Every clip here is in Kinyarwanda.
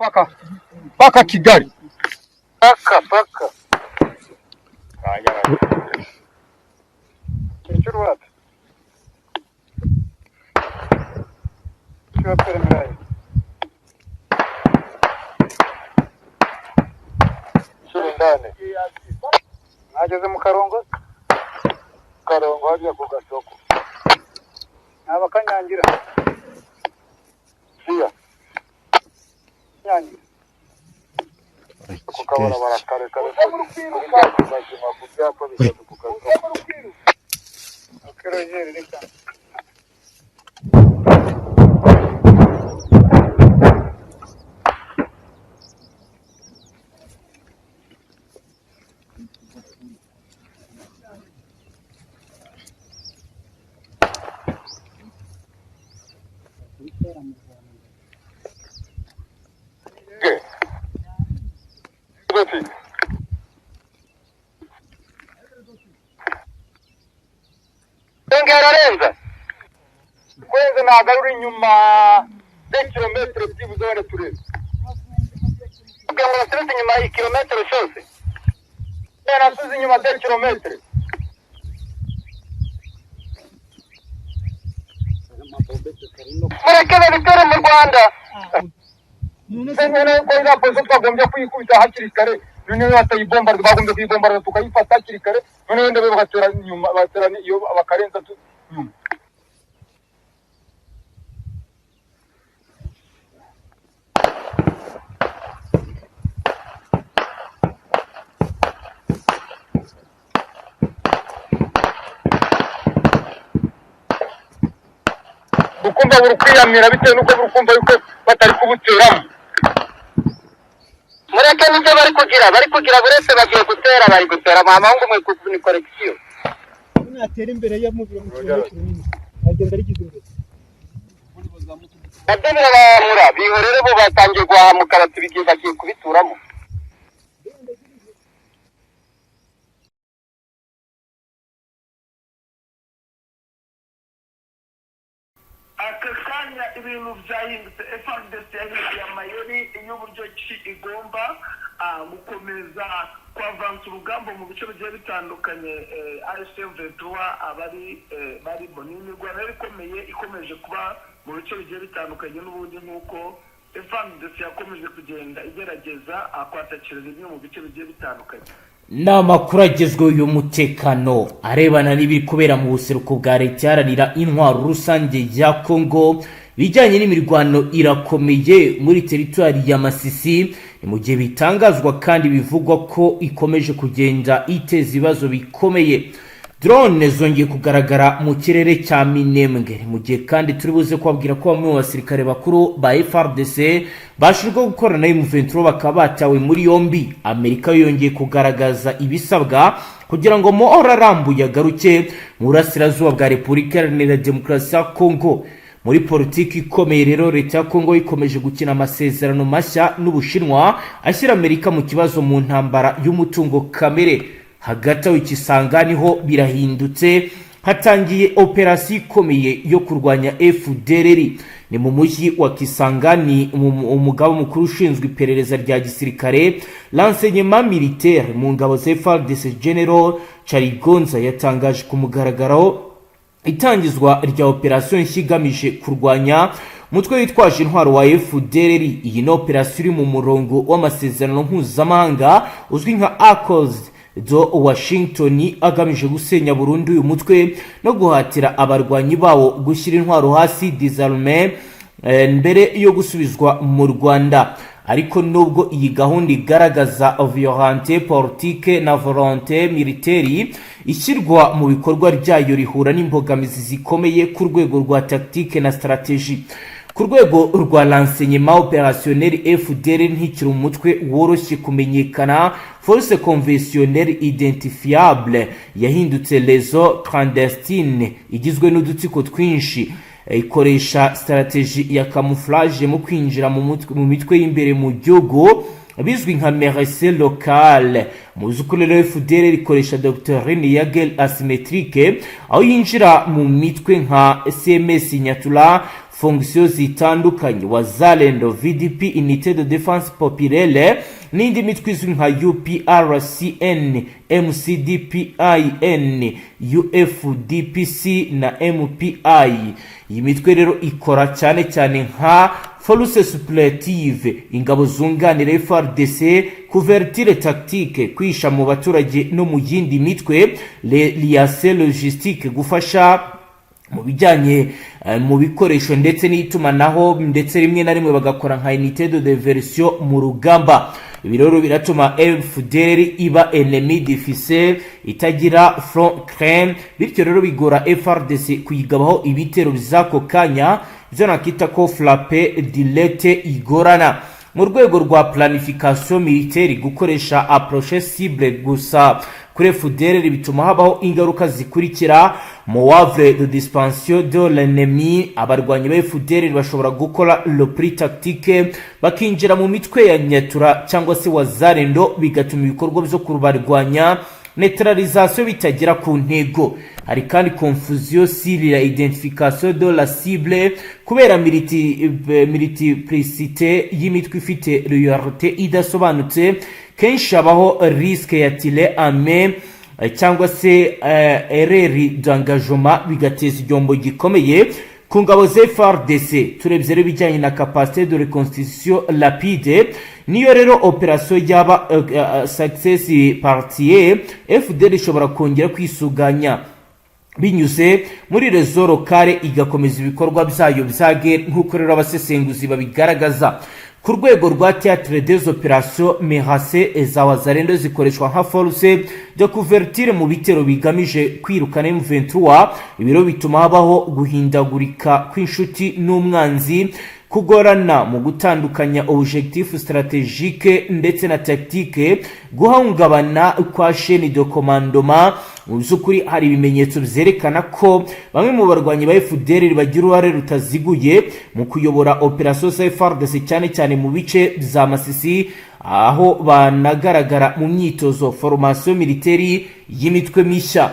Paka paka Kigali, paka paka. Mwageze mu Karongo? Karongo hariya ku gasoko. Abakanyangira. Siya. Nyangira. Ku kabarabara kare kare. Ku byapa bitatu ku gasoko. Reka. Ararenza kwenze nagarura inyuma de kilometero byibuze wenda turebe kugira ngo basubize inyuma ikilometero cyose, nasubize inyuma de kilometero. Mureke babitere mu Rwanda. Ko iriya polisi twagombye kuyikubita hakiri kare, noneho batayibombarda, bagombye kuyibombarda tukayifata hakiri kare, noneho wenda bagatera inyuma, batera iyo bakarenza nyuma. Ukumva buri kwiyamira bitewe n'uko buri kumva yuko batari kubuteramo. Mureke nibyo bari kugira, bari kugira burese bagiye gutera, bari gutera amahungu mwe ni correction. Natera imbere ya mu birometero binini agenda arigize imbere. Nabyo birabahamura, bihorere bo batangiye guhamuka bati bigiye bagiye kubituramo. Aka kanya ibintu byahindutse. FARDC yahinduye amayeri y'uburyo ki igomba gukomeza kwavansa urugamba mu bice bigiye bitandukanye. AFC M23 abari barimo ni imirwano yari ikomeye ikomeje kuba mu bice bigiye bitandukanye n'ubundi, nk'uko FARDC yakomeje kugenda igerageza kwatakira bimwe mu bice bigiye bitandukanye. Ni amakuru agezweho y'umutekano arebana n'ibiri kubera mu buseruko bwa Leta Iharanira Intwaro Rusange ya Kongo bijyanye n'imirwano irakomeye muri teritwari ya Masisi. Ni mu gihe bitangazwa kandi bivugwa ko ikomeje kugenda iteza ibibazo bikomeye. Drone zongeye kugaragara mu kirere cya Minembwe. Ni mu gihe kandi turi buze kubabwira ko bamwe mu basirikare bakuru ba FARDC bashinjwa gukorana na M23 bakaba batawe muri yombi. Amerika yongeye kugaragaza ibisabwa kugira ngo amahoro arambuye agaruke mu burasirazuba bwa Repubulika Iharanira Demokarasi ya Kongo. Muri politiki ikomeye rero, Leta ya Kongo ikomeje gukina amasezerano mashya n'Ubushinwa ashyira Amerika mu kibazo mu ntambara y'umutungo kamere. Hagati aho Ikisanga niho birahindutse, hatangiye operasiyo ikomeye yo kurwanya FDLR. Ni mu mujyi wa Kisangani, umugaba mukuru ushinzwe iperereza rya gisirikare, renseignement militaire, mu ngabo za FARDC, General Charigonza, yatangaje ku mugaragaro itangizwa rya operasiyo nshya igamije kurwanya umutwe witwaje intwaro wa FDLR. Iyi ni operasiyo iri mu murongo w'amasezerano mpuzamahanga uzwi nka Accords de Washington, agamije gusenya burundu uyu mutwe no guhatira abarwanyi bawo gushyira intwaro hasi, désarmer, mbere yo gusubizwa mu Rwanda. Ariko nubwo iyi gahunda igaragaza volonté politique na volonté militaire, ishyirwa mu bikorwa ryayo rihura n'imbogamizi zikomeye ku rwego rwa tactique na stratégie. Ku rwego rwa renseignement opérationnel, FDLR ntikiri umutwe woroshye kumenyekana, force conventionnelle identifiable. Yahindutse réseau clandestine igizwe n'udutsiko twinshi, ikoresha stratégie ya camouflage mu kwinjira mu mitwe y'imbere mu gihugu. bizwi nka milice locale. Mu by'ukuri rero, FDLR ikoresha doctrine ya guerre asymétrique, aho yinjira mu mitwe nka CMS Nyatura, fonction zitandukanye, Wazalendo, VDP, Unité de Défense Populaire, n'indi mitwe izwi nka UPRCN, MCDPIN, UFDPC na MPI. Iyi mitwe rero ikora cyane cyane nka force supplétive, ingabo zunganira FARDC, couverture tactique, kwihisha mu baturage no mu yindi mitwe, liaison logistique, gufasha mu bijyanye mu bikoresho ndetse n'itumanaho, ndetse rimwe na rimwe bagakora nka unité de diversion mu rugamba. Ibi rero biratuma FDLR iba ennemi diffuse, itagira front clair. Bityo rero bigora FARDC kuyigabaho ibitero by'ako kanya, ibyo nakita ko frappe directe igorana. Mu rwego rwa planification militaire, gukoresha approche cible gusa kuri FDLR bituma habaho ingaruka zikurikira: manœuvre de dispersion de l'ennemi. Abarwanyi ba FDLR bashobora gukora repli tactique, bakinjira mu mitwe ya Nyatura cyangwa se Wazalendo, bigatuma ibikorwa byo kubarwanya, neutralisation, bitagera ku ntego. Hari kandi confusion sur la identification de la cible kubera multiplicité y'imitwe ifite loyauté idasobanutse. Kenshi habaho risque ya tir à main cyangwa se erreur d'engagement, bigateza igihombo gikomeye ku ngabo za FARDC. Turebye rero ibijyanye na capacité de reconstitution rapide, niyo rero opération yaba success partiel, FDLR ishobora kongera kwisuganya binyuze muri réseau locale, igakomeza ibikorwa byayo bya guerre, nk'uko rero abasesenguzi babigaragaza. Ku rwego rwa théâtre des opérations, milices za Wazalendo zikoreshwa nka force de couverture mu bitero bigamije kwirukana M23. Ibiro bituma habaho guhindagurika kw'inshuti n'umwanzi, kugorana mu gutandukanya objectif stratégique ndetse na tactique, guhungabana kwa chaîne de commandement. Mu by'ukuri hari ibimenyetso byerekana ko bamwe mu barwanyi ba FDLR bagira uruhare rutaziguye mu kuyobora opération za FARDC, cyane cyane mu bice bya Masisi, aho banagaragara mu myitozo, formation militaire y'imitwe mishya.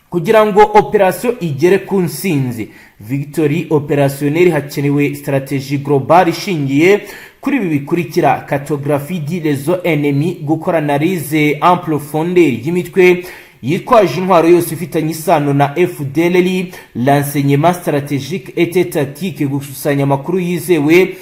Kugira ngo opération igere ku nsinzi, victoire opérationnelle, hakenewe stratégie globale ishingiye kuri ibi bikurikira: cartographie du réseau ennemi, gukora analyse en profondeur y'imitwe yitwaje intwaro yose ifitanye isano na FDLR, renseignement stratégique et tactique, gukusanya amakuru yizewe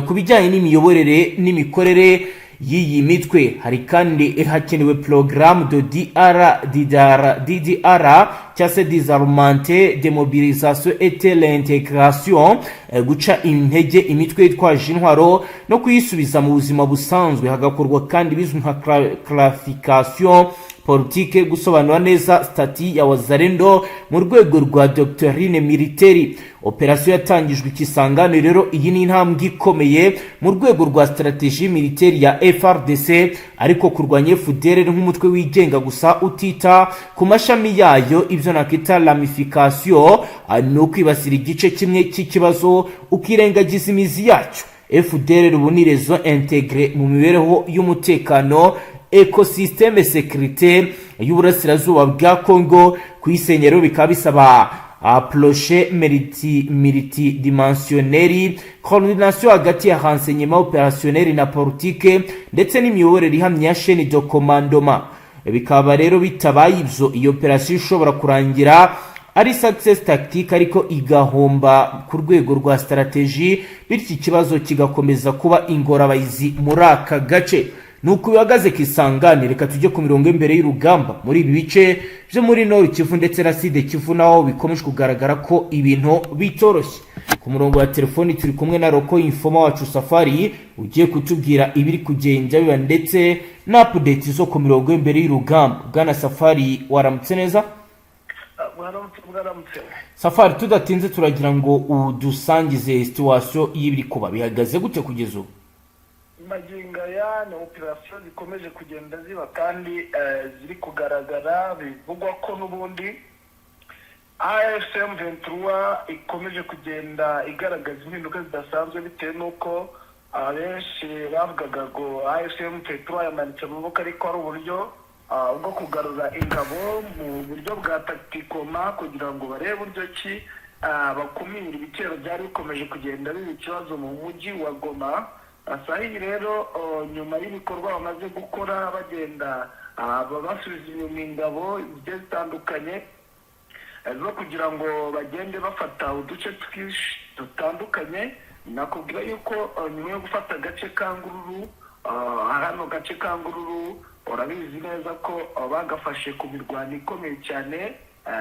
ku bijyanye n'imiyoborere n'imikorere y'iyi mitwe. Hari kandi hakenewe programme de DR, DDR, DDR cyangwa se désarmement, démobilisation et réintégration, guca intege imitwe yitwaje intwaro no kuyisubiza mu buzima busanzwe. Hagakorwa kandi bizwi nka clarification politique, gusobanura neza statut ya Wazalendo mu rwego rwa doctrine militaire. Opération yatangijwe Kisangani rero, iyi ni intambwe ikomeye mu rwego rwa stratégie militaire ya FARDC. Ariko kurwanya FDLR nk'umutwe wigenga gusa utita ku mashami yayo, ibyo nakita ramification, ni ukwibasira igice kimwe cy'ikibazo ukirengagiza imizi yacyo. FDLR ubu ni réseau intégré mu mibereho y'umutekano, écosystème sécurité y'uburasirazuba bwa Congo. Kuyisenya rero bikaba bisaba approche multidimensionnelle, coordination hagati ya renseignement opérationnel na politique, ndetse n'imiyoborere ihamye ya chaîne de commandement. Bikaba rero bitabaye ibyo, iyo opération ishobora kurangira ari success tactique ariko igahomba ku rwego rwa stratégie, bityo ikibazo kigakomeza kuba ingorabahizi muri aka gace. Ni uko bihagaze Kisangani. Reka tujye ku mirongo y'imbere y'urugamba muri ibi bice byo muri Nord Kivu ndetse na Sud Kivu, naho bikomeje kugaragara ko ibintu bitoroshye. Ku murongo wa telefoni turi kumwe na local informer wacu Safari, ugiye kutubwira ibiri kugenda biba ndetse na update zo ku mirongo y'imbere y'urugamba. Bwana Safari, waramutse neza? Mwaramutse, mwaramutse. Safari, tudatinze turagira ngo udusangize situation y'ibiri kuba. Bihagaze gute kugeza ubu? Magingo aya ni opération zikomeje kugenda ziba kandi ziri kugaragara. Bivugwa ko n'ubundi AFC M23 ikomeje kugenda igaragaza impinduka zidasanzwe, bitewe n'uko Abenshi bavugaga ngo AFC M23 yamanitse amaboko, ariko ari uburyo bwo kugarura ingabo mu buryo bwa tactiquement, kugira ngo barebe uburyo ki bakumira ibitero byari bikomeje kugenda biba ikibazo mu mujyi wa Goma. Sahi rero, nyuma y'ibikorwa bamaze gukora, bagenda basubiza inyuma ingabo zigiye zitandukanye zo kugira ngo bagende bafata uduce twinshi dutandukanye. Nakubwira yuko nyuma yo gufata agace ka Ngururu, hano gace ka Ngururu urabizi neza ko bagafashe ku mirwano ikomeye cyane.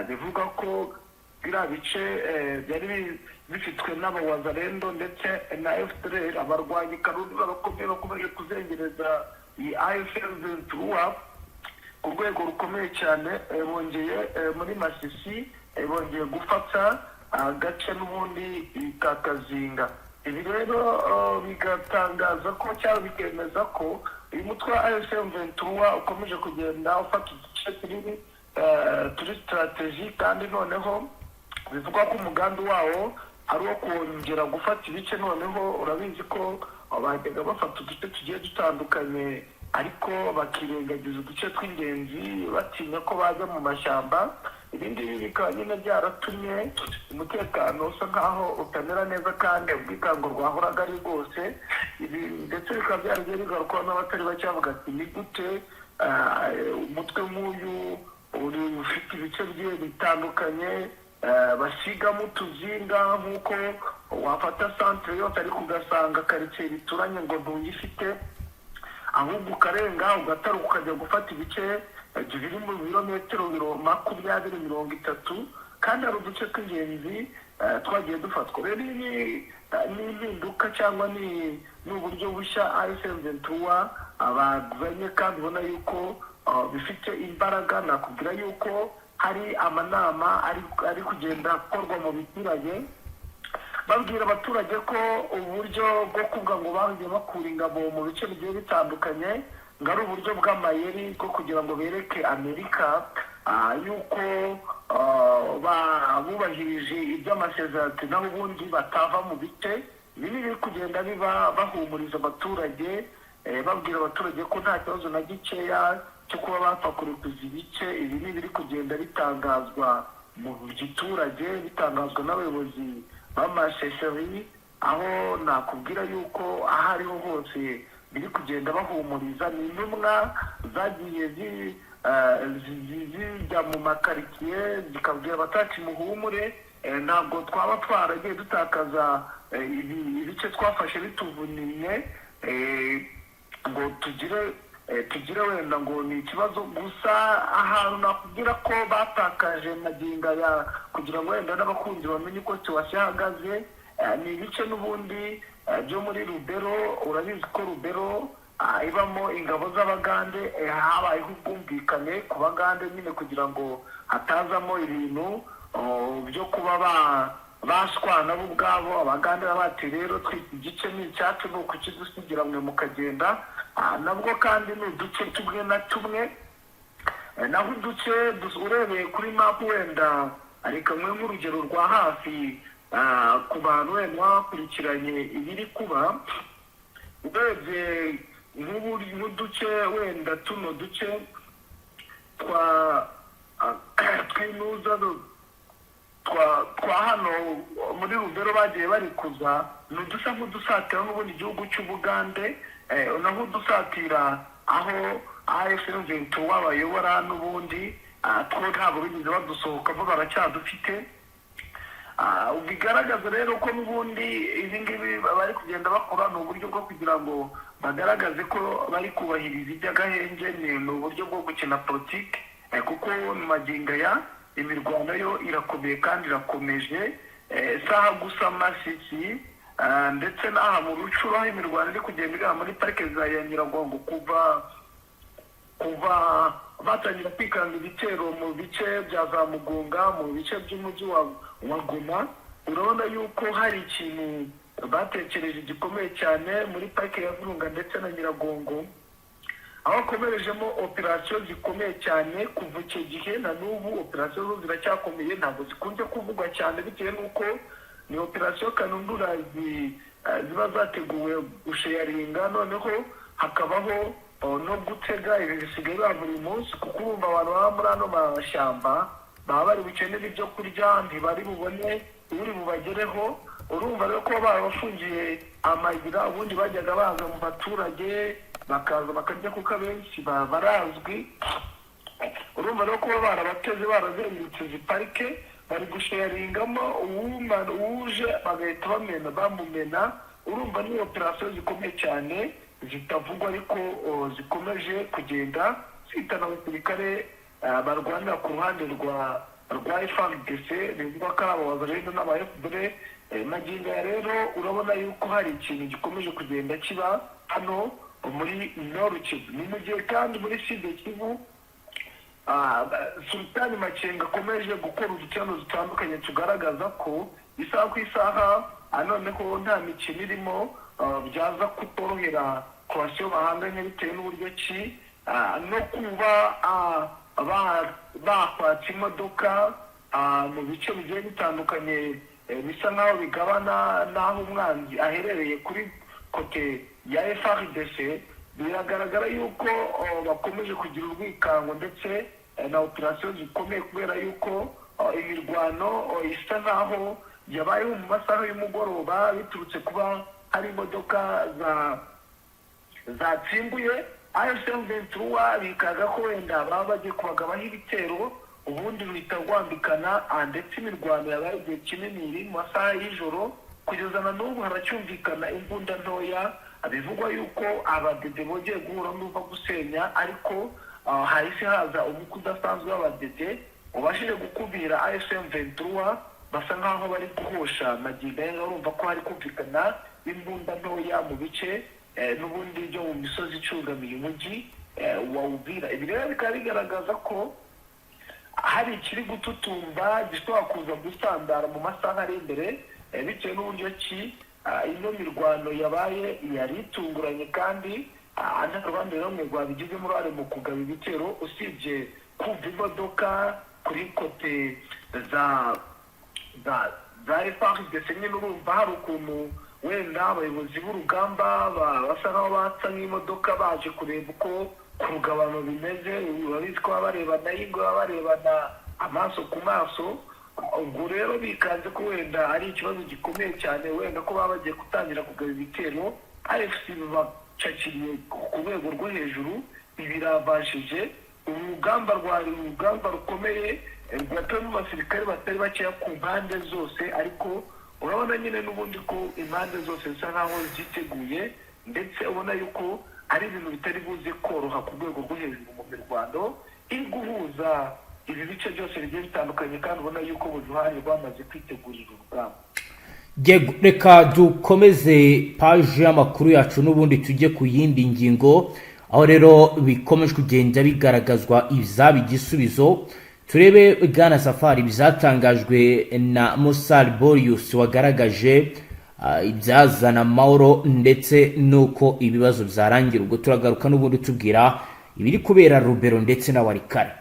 Bivuga ko biriya bice byari bifitwe n'Abawazalendo ndetse na FDLR, abarwanyi karundura bakomeye bakomeje kuzengereza iyi AFC M23 ku rwego rukomeye cyane. Bongeye muri Masisi, bongeye gufata agace n'ubundi ka Kazinga. Ibi rero bigatangaza ko cyangwa bikemeza ko uyu mutwe wa AFC M23 ukomeje kugenda ufata uduce turi stratégique, kandi noneho bivugwa ko umugambi wawo ari uwo kongera gufata ibice. Noneho urabizi ko bajyaga bafata uduce tugiye dutandukanye, ariko bakirengagiza uduce tw'ingenzi batinya ko bajya mu mashyamba. Ibi ngibi bikaba nyine byaratumye umutekano usa nkaho utamera neza kandi ubwikango rwahoraga ari rwose. Ibi ndetse bikaba byaragiye bigarukwaho n'abatari bake, bavuga ati: "Ni gute umutwe nk'uyu uri ufite ibice bigiye bitandukanye basigamo utuzinga, nk'uko wafata centre yose ariko ugasanga karitsiye bituranye ngo ntuyifite, ahubwo ukarenga ugataruka ukajya gufata ibice biri mu birometero 20, 30, kandi hari uduce tw'ingenzi twagiye dufatwa?" Rero iyi ni impinduka cyangwa ni uburyo bushya AFC M23 bazanye, kandi ubona yuko bifite imbaraga. Nakubwira yuko hari amanama ari kugenda akorwa mu biturage, babwira abaturage ko uburyo bwo kuvuga ngo bagiye bakura ingabo mu bice bigiye bitandukanye ngo ari uburyo bw'amayeri bwo kugira ngo bereke Amerika yuko bubahirije iby'amasezerano, naho ubundi batava mu bice. Ibi ni biri kugenda biba bahumuriza abaturage, babwira abaturage ko nta kibazo na gikeya cyo kuba bapfa kurekuza ibice. Ibi ni ibiri kugenda bitangazwa mu giturage, bitangazwa n'abayobozi b'amasheferi, aho nakubwira yuko aho ariho hose biri kugenda bahumuriza. Ni intumwa zagiye zijya mu makaritsiye zikabwira abataki: "Muhumure, ntabwo twaba twaragiye dutakaza ibice twafashe bituvuniye ngo tugire wenda ngo ni ikibazo." Gusa ahantu nakubwira ko batakaje magingo aya, kugira ngo wenda n'abakunzi bamenye uko situation ihagaze, ni ibice n'ubundi byo muri Rubero. Urabizi ko Rubero ibamo ingabo z'Abagande. Habayeho ubwumvikane ku Bagande nyine kugira ngo hatazamo ibintu byo kuba bashwana bo ubwabo. Abagande baba bati: "Rero twita igice ni icyacu, ni ukukidusigira mwe mukagenda." Nabwo kandi ni uduce tumwe na tumwe. Naho uduce urebeye kuri mapu wenda, reka mwe nk'urugero rwa hafi ku bantu wenda baba bakurikiranye ibiri kuba, urebye nk'uduce wenda tuno duce twa tw'inuza twa hano muri Rubero bagiye barikuza, ni udusa nk'udusatira n'ubundi igihugu cy'Ubugande, naho udusatira aho AFC M23 bayobora n'ubundi, two ntabwo bigeze badusohokamo, baracyadufite. Bigaragaza rero ko n'ubundi ibi ngibi bari kugenda bakora ni uburyo bwo kugira ngo bagaragaze ko bari kubahiriza iby'agahenge, ni uburyo bwo gukina politiki, kuko magingo aya imirwano yo irakomeye kandi irakomeje. Saha gusa Masisi ndetse n'aha mu Rucuru, aho imirwano iri kugenda igana muri parike za ya Nyiragongo, kuva batangira kwikanga ibitero mu bice bya za Mugunga, mu bice by'umujyi wa Goma, urabona yuko hari ikintu batekereje gikomeye cyane muri parike ya Virunga ndetse na Nyiragongo, aho hakomerejemo operasiyo zikomeye cyane kuva icyo gihe na n'ubu. Operasiyo zo ziracyakomeye, ntabwo zikunze kuvugwa cyane bitewe n'uko ni operasiyo kanundura. ziba zateguwe gusharinga, noneho hakabaho no gutega. Ibi bisigaye biba buri munsi, kuko urumva abantu baba muri ano mashyamba baba bari bukenere ibyo kurya, ntibari bubone uri bubagereho. Urumva rero ko barabafungiye amayira, ubundi bajyaga baza mu baturage bakaza bakarya, kuko abenshi barazwi. Urumva rero kuba barabateze, barazengurutse izi parike, bari gusharingamo, uwuje bagahita bamena, bamumena. Urumva ni operasiyo zikomeye cyane zitavugwa, ariko zikomeje kugenda zihitana abasirikare barwanira ku ruhande rwa FARDC, bivugwa ko ari aba Wazalendo n'aba FDLR. Magingo aya rero urabona yuko hari ikintu gikomeje kugenda kiba hano muri Nord Kivu. Ni mu gihe kandi muri Sud Kivu Sultani Makenga akomeje gukora uducano dutandukanye tugaragaza ko isaha ku isaha noneho nta mikino irimo, byaza kutorohera coalition bahanganye, bitewe n'uburyo ki no kuba bakwatsa imodoka mu bice bigiye bitandukanye, bisa nk'aho bigabana n'aho umwanzi aherereye kuri côté ya FARDC. Biragaragara yuko bakomeje kugira urwikango ndetse na operasiyo zikomeye, kubera yuko imirwano isa nk'aho yabayeho mu masaha y'umugoroba, biturutse kuba hari imodoka za zatsimbuye AFC M23, bikaga ko wenda baba bagiye kubagabaho ibitero, ubundi ruhita rwambikana, ndetse imirwano yabaye igihe kinini iri mu masaha y'ijoro. Kugeza na n'ubu haracyumvikana imbunda ntoya. Bivugwa yuko abadede bongeye guhura n'uva gusenya, ariko hahise haza umutwe udasanzwe w'abadede ubashije gukumira AFC M23, basa nkaho bari guhosha. Magingo aya urumva ko hari kumvikana imbunda ntoya mu bice n'ubundi byo mu misozi icungamiye umujyi wa Uvira. Ibi rero bikaba bigaragaza ko hari ikiri gututumba gishobora kuza gusandara mu masaha ari imbere, bitewe n'uburyo ki ino mirwano yabaye yari itunguranye, kandi nta ruhande rumwe rwabigizemo uruhare mu kugaba ibitero, usibye kumva imodoka kuri côté za FARDC nyine. Urumva hari ukuntu wenda abayobozi b'urugamba basa nkaho batsa nk'imodoka baje kureba uko ku rugabano bimeze. Urabizi ko baba barebana y'ingwe, baba barebana amaso ku maso. Ubwo rero bikanze ko wenda ari ikibazo gikomeye cyane, wenda ko baba bagiye gutangira kugaba ibitero. AFC bacakiriye ku rwego rwo hejuru, ibiravashije. Urugamba rwari urugamba rukomeye, rwateyemo abasirikare batari bakeya ku mpande zose, ariko urabona nyine n'ubundi ko impande zose zisa nkaho ziteguye, ndetse ubona yuko ari ibintu bitari buze koroha ku rwego rwo hejuru mu mirwano iri guhuza ibi bice byose bigiye bitandukanye, kandi ubona yuko buri ruhande rwamaze kwitegurira urugamba. Yego, reka dukomeze paji y'amakuru yacu n'ubundi tujye ku yindi ngingo, aho rero bikomeje kugenda bigaragazwa izaba igisubizo. Turebe, bwana Safari, byatangajwe na Massad Boulos wagaragaje ibyazana amahoro ndetse n'uko ibibazo byarangira. Ubwo turagaruka n'ubundi tubwira ibiri kubera Rubero ndetse na Walikale.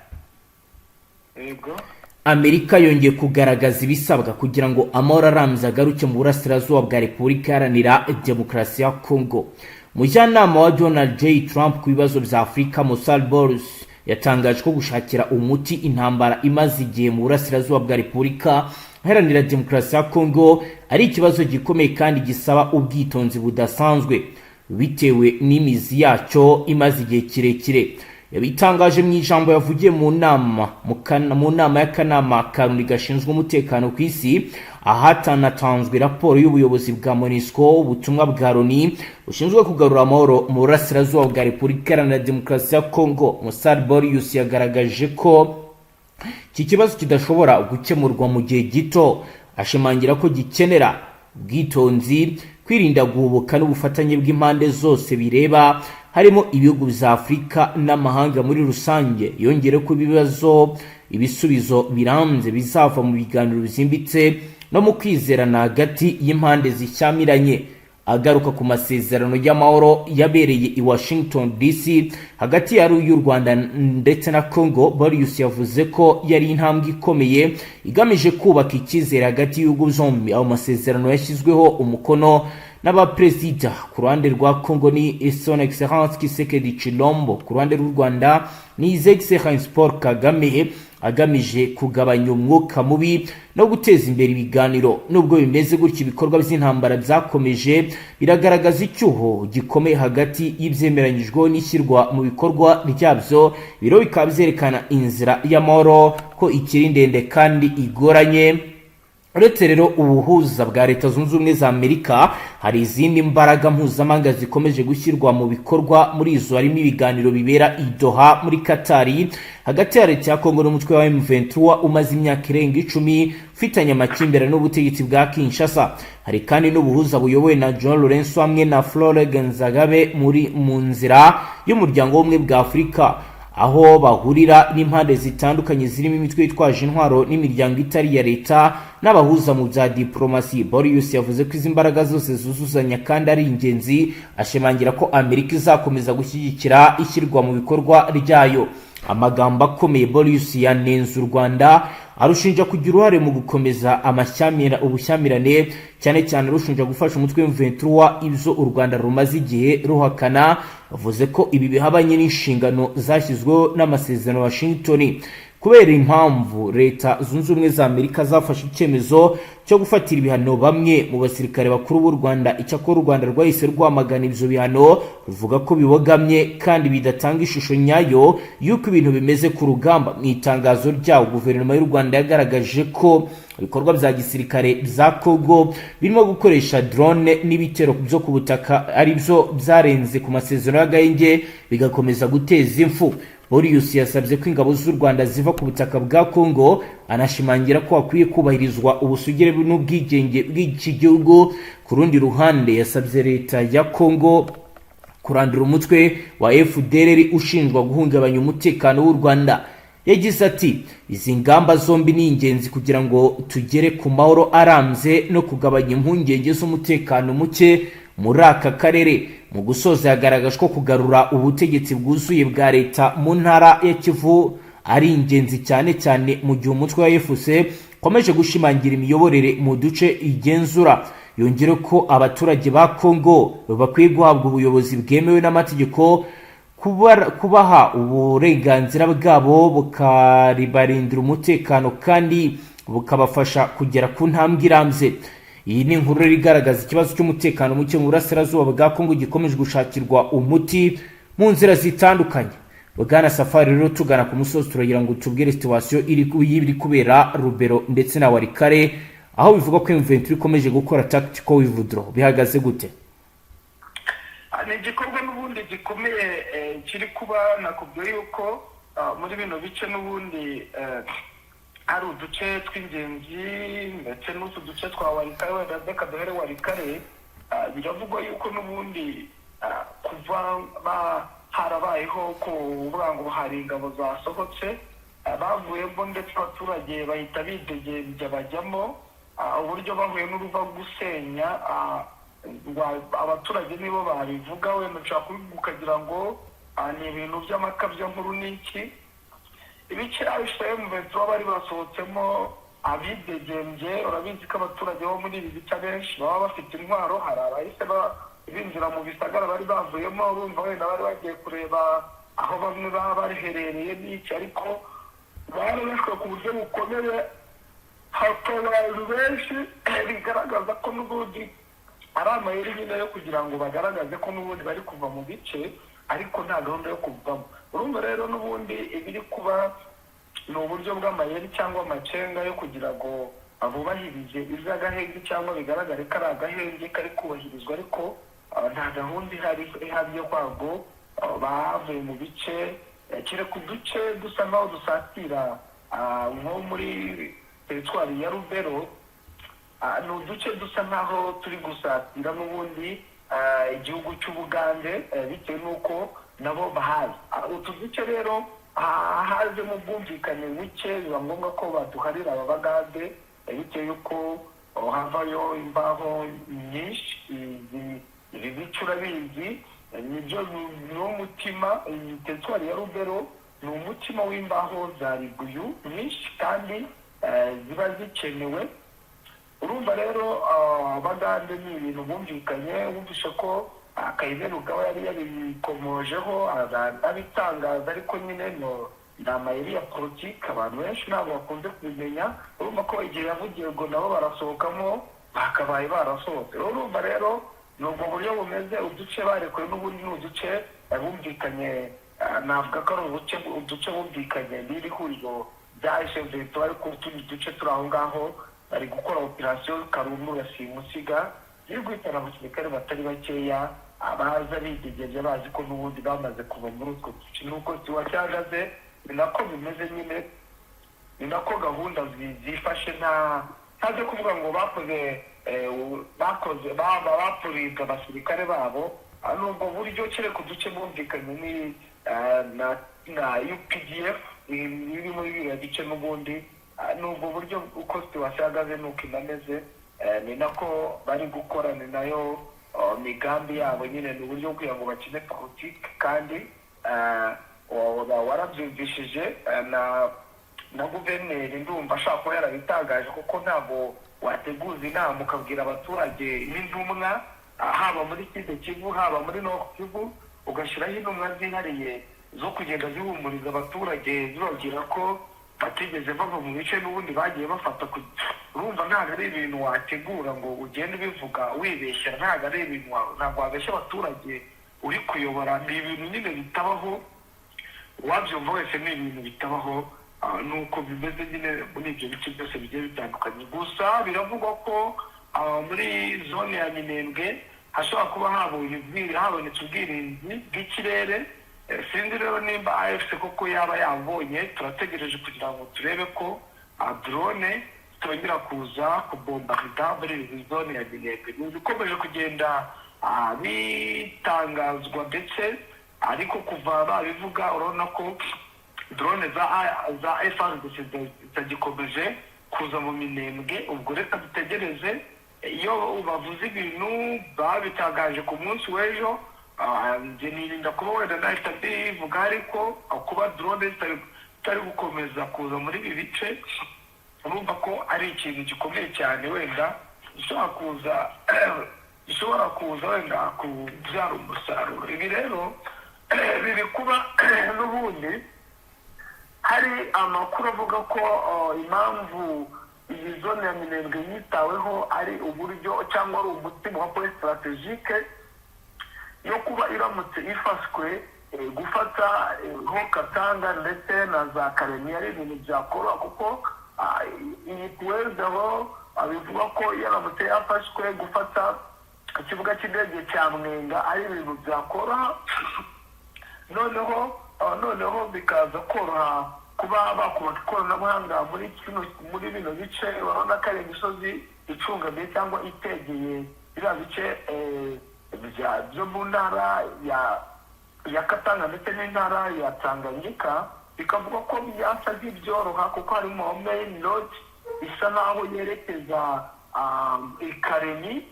Yego. Amerika yongeye kugaragaza ibisabwa kugira ngo amahoro arambye agaruke mu burasirazuba bwa Repubulika Iharanira Demokarasi ya Kongo. Umujyanama wa Donald J Trump ku bibazo bya Afurika, Massad Boulos, yatangaje ko gushakira umuti intambara imaze igihe mu burasirazuba bwa Repubulika Iharanira Demokarasi ya Kongo ari ikibazo gikomeye kandi gisaba ubwitonzi budasanzwe, bitewe n'imizi yacyo imaze igihe kirekire. Yabitangaje mu ijambo yavugiye mu nama y'akanama ka Loni gashinzwe umutekano ku isi, ahatanatanzwe raporo y'ubuyobozi bwa MONUSCO, ubutumwa bwa Loni bushinzwe kugarura amahoro mu burasirazuba bwa Repubulika Iharanira Demokarasi ya Kongo. Massad Boulos yagaragaje ko iki kibazo kidashobora gukemurwa mu gihe gito, ashimangira ko gikenera ubwitonzi, kwirinda guhubuka n'ubufatanye bw'impande zose bireba, harimo ibihugu bya Afurika n'amahanga muri rusange. Yongere ko ibibazo ibisubizo birambye bizava mu biganiro byimbitse no mu kwizerana hagati y'impande zishyamiranye. Agaruka ku masezerano y'amahoro yabereye i Washington DC hagati ya y'u Rwanda ndetse na Congo, Boulos yavuze ko yari intambwe ikomeye igamije kubaka icyizere hagati y'ibihugu byombi. Ayo masezerano yashyizweho umukono N'abaperezida ku ruhande rwa Congo ni Son Excellence Tshisekedi Tshilombo, ku ruhande rw'u Rwanda ni His Excellence Paul Kagame, agamije kugabanya umwuka mubi no guteza imbere ibiganiro. Nubwo bimeze gutyo, ibikorwa by'intambara byakomeje biragaragaza icyuho gikomeye hagati y'ibyemeranyijweho n'ishyirwa mu bikorwa ryabyo. Biro bikaba byerekana inzira y'amahoro ko ikiri ndende kandi igoranye. Uretse rero ubuhuza bwa Leta Zunze Ubumwe za Amerika, hari izindi mbaraga mpuzamahanga zikomeje gushyirwa mu bikorwa. Muri izo harimo ibiganiro bibera i Doha muri Katari hagati ya leta ya Kongo n'umutwe wa M23 umaze imyaka irenga 10 ufitanye amakimbirane n'ubutegetsi bwa Kinshasa. Hari kandi n'ubuhuza buyobowe na João Lourenço hamwe na Faure Gnassingbé muri mu nzira y'Umuryango w'Ubumwe bwa Afurika, aho bahurira n'impande zitandukanye zirimo imitwe yitwaje intwaro n'imiryango itari iya leta n'abahuza mu bya diplomasi. Borius yavuze ko izi mbaraga zose zuzuzanya kandi ari ingenzi, ashimangira ko Amerika izakomeza gushyigikira ishyirwa mu bikorwa ryayo. Amagambo akomeye, Borius yanenze u Rwanda, arushinja kugira uruhare mu gukomeza ubushyamirane, cyane cyane arushinja gufasha umutwe M23, ibyo u Rwanda rumaze igihe ruhakana. Bavuze ko ibi bihabanye n'inshingano zashyizweho n'amasezerano ya Washington. Kubera impamvu Leta Zunze Ubumwe za Amerika zafashe icyemezo cyo gufatira ibihano bamwe mu basirikare bakuru b'u Rwanda. Icyakora u Rwanda rwahise rwamagana ibyo bihano, ruvuga ko bibogamye kandi bidatanga ishusho nyayo y'uko ibintu bimeze ku rugamba. Mu itangazo ryawo, guverinoma y'u Rwanda yagaragaje ko ibikorwa bya gisirikare bya Congo birimo gukoresha drone n'ibitero byo ku butaka ari byo byarenze ku masezerano y'agahenge, bigakomeza guteza impfu. Borius yasabye ko ingabo z'u Rwanda ziva ku butaka bwa Congo, anashimangira ko hakwiye kubahirizwa ubusugire n'ubwigenge bw'iki gihugu. Ku rundi ruhande, yasabye leta ya Congo kurandura umutwe wa FDLR ushinjwa guhungabanya umutekano w'u Rwanda. Yagize ati: "Izi ngamba zombi ni ingenzi kugira ngo tugere ku mahoro arambye no kugabanya impungenge z'umutekano muke muri aka karere." Mu gusoza, yagaragaje ko kugarura ubutegetsi bwuzuye bwa leta mu ntara ya Kivu ari ingenzi, cyane cyane mu gihe umutwe wa AFC ukomeje gushimangira imiyoborere mu duce igenzura. Yongere ko abaturage ba Congo bakwiye guhabwa ubuyobozi bwemewe n'amategeko, kubaha uburenganzira bwabo, bukaribarindira umutekano kandi bukabafasha kugera ku ntambwe irambye. Iyi ni inkuru rero igaragaza ikibazo cy'umutekano muke mu burasirazuba bwa Kongo gikomeje gushakirwa umuti mu nzira zitandukanye. Bwana Safari, rero tugana ku musozi, turagira ngo tubwire situation iri kubera Rubero ndetse na Walikale, aho bivugwa ko M23 ikomeje gukora tactical withdraw. Bihagaze gute? Ni igikorwa n'ubundi gikomeye kiri kuba. Nakubwiye yuko muri bino bice n'ubundi hari uduce tw'ingenzi, ndetse n'utu duce twa Walikale. Wenda reka duhere Walikale. Biravugwa yuko n'ubundi kuva harabayeho kuvuga ngo hari ingabo zasohotse, bavuyemo, ndetse abaturage bahita bidegembya bajyamo. Uburyo bahuye n'uruva gusenya, abaturage nibo babivuga. Wenda ushobora kubivuga ukagira ngo ni ibintu by'amakabyankuru n'iki. Ibice M23 bari basohotsemo abidegembye, urabizi ko abaturage bo muri ibi bice abenshi baba bafite intwaro. Hari abahise binjira mu bisagara bari bavuyemo, urumva wenda bari bagiye kureba aho bamwe baba baherereye n'iki, ariko bararashwe ku buryo bukomeye, hapfa abantu benshi. Bigaragaza ko n'ubundi ari amayeri nyine yo kugira ngo bagaragaze ko n'ubundi bari kuva mu bice, ariko nta gahunda yo kuvamo. Urumva rero n'ubundi ibiri kuba ni uburyo bw'amayeri cyangwa amacenga yo kugira ngo bubahirize iby'agahenge, cyangwa bigaragare ko ari agahenge kari kubahirizwa, ariko nta gahunda ihari ihamye kwabwo bavuye mu bice, kereka uduce dusa nkaho dusatira nko muri teritwari ya Rubero. Ni uduce dusa nkaho turi gusatira n'ubundi igihugu cy'Ubugande, bitewe n'uko nabo bahazi. Utu duce rero hajemo ubwumvikane buke, biba ngombwa ko baduharira aba Bagande, bitewe y'uko havayo imbaho nyinshi. Ibi bice urabizi, nibyo ni umutima. Iyi teritwari ya Rubero ni umutima w'imbaho za ribuyu nyinshi kandi ziba zikenewe. Urumva rero, Abagande ni ibintu bumvikanye. Wumvishe ko Kainerugaba yari yabikomojeho, abitangaza, ariko nyine no ni amayeri ya politiki, abantu benshi ntabwo bakunze kubimenya. Urumva ko igihe yavugiye ngo nabo barasohokamo, bakabaye barasohotse. Urumva rero ni ubwo buryo bumeze. Uduce barekuwe n'ubundi ni uduce bumvikanye, navuga ko ari uduce bumvikanye n'iri huriro rya M23, ariko utundi duce turi aho ngaho bari gukora operasiyo karundura simusiga ziri guhitana abasirikare batari bakeya, abaza bidegeje bazi ko n'ubundi bamaze kuva muri utwo duce. Nuko cyahagaze, ni nako bimeze nyine, ni nako gahunda zifashe. Nta byo kuvuga ngo bakoze baba bapurinze abasirikare babo. Ni ubwo buryo, kereka uduce bumvikanye ni na UPDF iri muri biriya bice n'ubundi. Ni ubwo buryo uko situation ihagaze, nuko inameze, ni nako bari gukora, ni nayo migambi yabo nyine, ni uburyo kugira ngo bakine politiki. Kandi warabyumvishije na guverineri, ndumva ashobora kuba yarabitangaje, kuko ntabwo wateguza inama ukabwira abaturage n'intumwa, haba muri Sud Kivu, haba muri Nord Kivu, ugashyiraho intumwa zihariye zo kugenda zihumuriza abaturage, zibabwira ko batigeze bava mu bice n'ubundi bagiye bafata. Urumva ntabwo ari ibintu wategura ngo ugende ubivuga wibeshya, ntabwo ari ibintu ntabwo wabeshya abaturage uri kuyobora. Ni ibintu nyine bitabaho, uwabyumva wese ni ibintu bitabaho. Nuko bimeze nyine muri ibyo bice byose bigiye bitandukanye. Gusa biravugwa ko muri zone ya Minembwe hashobora kuba habonetse ubwirinzi bw'ikirere. Sinzi rero nimba AFC koko yaba yabonye. Turategereje kugira ngo turebe ko drone zitongera kuza kubombarida muri iyi zone ya Minembwe. Ni ibikomeje kugenda bitangazwa ndetse, ariko kuva babivuga urabona ko drone za FARDC zitagikomeje kuza mu Minembwe. Ubwo reka dutegereze. Iyo bavuze ibintu babitangaje ku munsi w'ejo, njye nirinda kuba wenda nahita mbivuga, ariko kuba drone zitari gukomeza kuza muri ibi bice, urumva ko ari ikintu gikomeye cyane, wenda gishobora kuza wenda kubyara umusaruro. Ibi rero biri kuba n'ubundi hari amakuru avuga ko impamvu iyi zone ya Minembwe yitaweho ari uburyo cyangwa ari umutima wa point stratégique yo kuba iramutse ifashwe, gufata ho Katanga ndetse na za Karemi ari ibintu byakoroha, kuko iyi tuwezeho bivuga ko yaramutse yafashwe, gufata ikibuga cy'indege cya Mwenga ari ibintu byakoroha, noneho bikaza koroha kuba bakubaka ikoranabuhanga muri bino bice. Urabona ko ari imisozi icungamiye cyangwa itegeye biriya bice byo mu ntara ya Katanga ndetse n'intara ya Tanganyika, bikavuga ko byasa nk'ibyoroha kuko harimo main road isa naho yerekeza i Karemi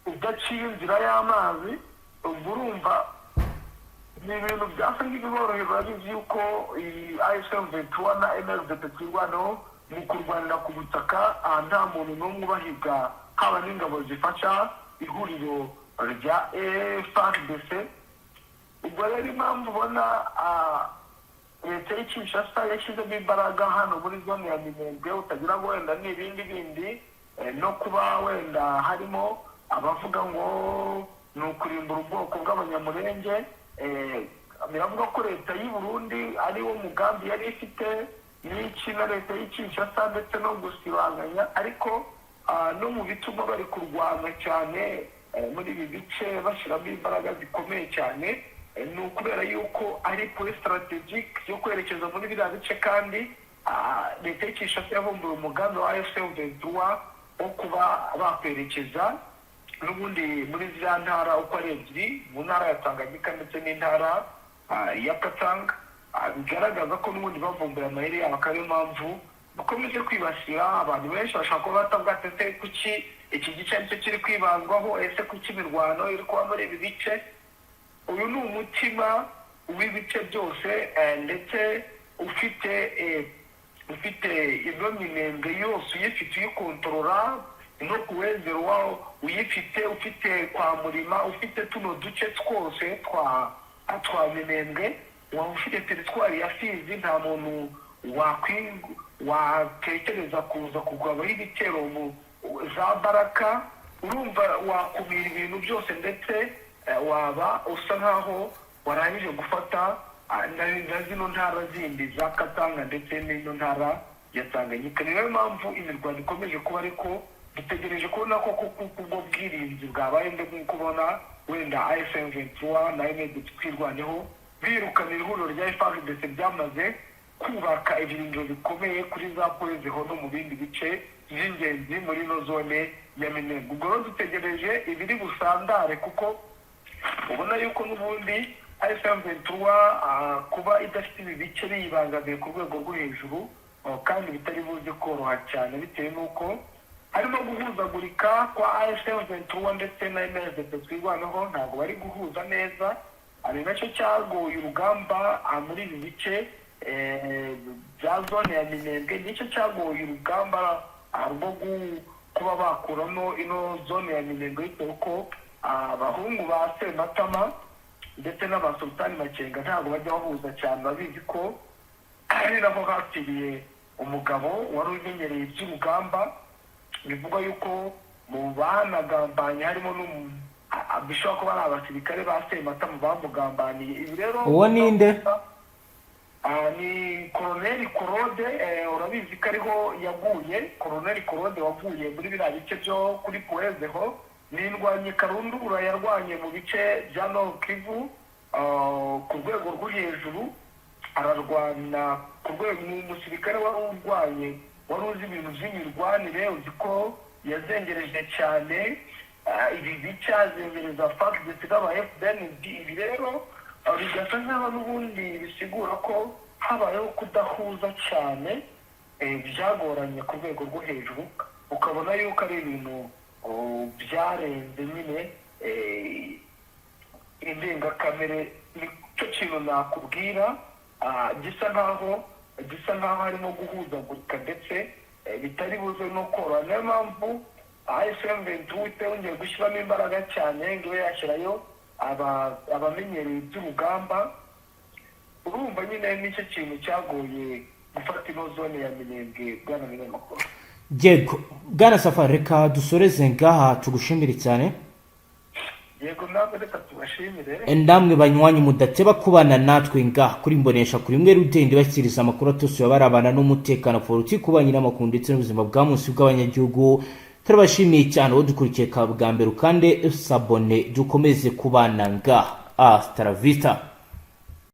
udaciye inzira y'amazi. Ubwo urumva ni ibintu byasa nk'ibiborohera. Urabizi yuko iyi AFC M23 na MRDP Twirwaneho mu kurwanira ku butaka, nta muntu n'umwe ubahiga, haba n'ingabo zifasha ihuriro rya FARDC. Ubwo rero impamvu ubona leta y'i Kinshasa yashyizemo imbaraga hano muri zone ya Minembwe, utagira ngo wenda ni ibindi bindi, no kuba wenda harimo abavuga ngo ni ukurimbura ubwoko bw'Abanyamurenge, biravuga ko leta y'u Burundi ari wo mugambi yari ifite n'iki na leta y'i Kinshasa ndetse no gusibanganya, ariko no mu bituma bari kurwana cyane muri ibi bice bashyiramo imbaraga zikomeye cyane, ni ukubera yuko ari point stratégique yo kwerekeza muri biriya bice. Kandi leta y'i Kinshasa yavumbuye umugambi wa AFC M23 wo kuba bakwerekeza n'ubundi muri ziriya ntara uko ari ebyiri, mu ntara ya Tanganyika ndetse n'intara ya Katanga. Bigaragaza ko n'ubundi bavumbuye amayeri yabo, akaba ariyo mpamvu bakomeje kwibasira. Abantu benshi bashobora kuba batavuga ati: "Ese kuki iki gice aricyo kiri kwibandwaho? Ese kuki imirwano iri kuba muri ibi bice?" Uyu ni umutima w'ibice byose, ndetse ufite ino Minembwe yose uyifite, uyikontorora. No kuwezero wawo uyifite, ufite kwa Murima, ufite tuno duce twose twa Minembwe, waba ufite teritwari ya Fizi. Nta muntu watekereza kuza kugabaho ibitero mu za Baraka. Urumva wakumira ibintu byose, ndetse waba usa nkaho warangije gufata na zino ntara zindi za Katanga ndetse n'ino ntara ya Tanganyika. Ni nayo mpamvu imirwano ikomeje kuba, ariko dutegereje kubona ko kuko ubwo bwirinzi bwabaye, mbe nk'uko ubona wenda AFC M23 na M Twirwaneho birukana ihuriro rya FARDC byamaze kubaka ibirindiro bikomeye kuri za Poezeho no mu bindi bice by'ingenzi muri ino zone ya Minembwe. Ubwo rero dutegereje ibiri busandare, kuko ubona yuko n'ubundi AFC M23 kuba idafite ibi bice biyibangamiye ku rwego rwo hejuru, kandi bitari buze koroha cyane bitewe n'uko harimo guhuzagurika kwa AFC M23 ndetse na MRDP Twirwaneho. Ntabwo bari guhuza neza, ari nacyo cyagoye urugamba muri ibi bice bya zone ya Minembwe. Nicyo cyagoye urugamba rwo kuba bakuramo ino zone ya Minembwe, bitewe ko abahungu ba Sematama ndetse n'abasultani Makenga ntabwo bajya bahuza cyane. Babizi ko ari naho hapfiriye umugabo wari umenyereye iby'urugamba, bivugwa yuko mu banagambanye harimo bishobora kuba ari abasirikare ba Sematama bamugambaniye. Ibi rero Uwo ni nde? Ni Koroneli Korode. Urabizi ko ariho yaguye, Koroneli Korode waguye muri biriya bice byo kuri Puwezeho. Ni indwanyi karundura, yarwanye mu bice bya Nord Kivu ku rwego rwo hejuru, ararwana ku rwego, ni umusirikare wari urwanye, wari uzi ibintu by'imirwanire. Uzi ko yazengereje cyane ibi bice, azengereza FARDC n'aba FDN. Ibi rero bigasa nk'aho n'ubundi bisigura ko habayeho kudahuza cyane, byagoranye ku rwego rwo hejuru, ukabona yuko ari ibintu byarenze nyine indengakamere. Nicyo kintu nakubwira gisa nkaho harimo guhuzagurika ndetse bitari buze no koroha. Niyo mpamvu AFC M23 yongeye gushyiramo imbaraga cyane ngo ibe yashyirayo abamenyereye iby'urugamba. Urumva nyine nicyo kintu cyagoye gufata ino zone ya Minembwe, bwana binyamakuru. Yego, bwana Safari, reka dusoreze ngaha, tugushimire cyane. Yego, nawe reka tubashimire. Namwe banywanyi mudateba kubana natwe ngaha kuri Mbonesha kuri imwe rudende, bashyikiriza amakuru atosuye abarabana n'umutekano, politiki, ububanyi n'amakuru ndetse n'ubuzima bwa munsi bw'abanyagihugu. Turabashimiye cyane. Uwo dukurikiye ka bwa mbere, ukande s'abonner, dukomeze kubana ngaha. Hasta la vista.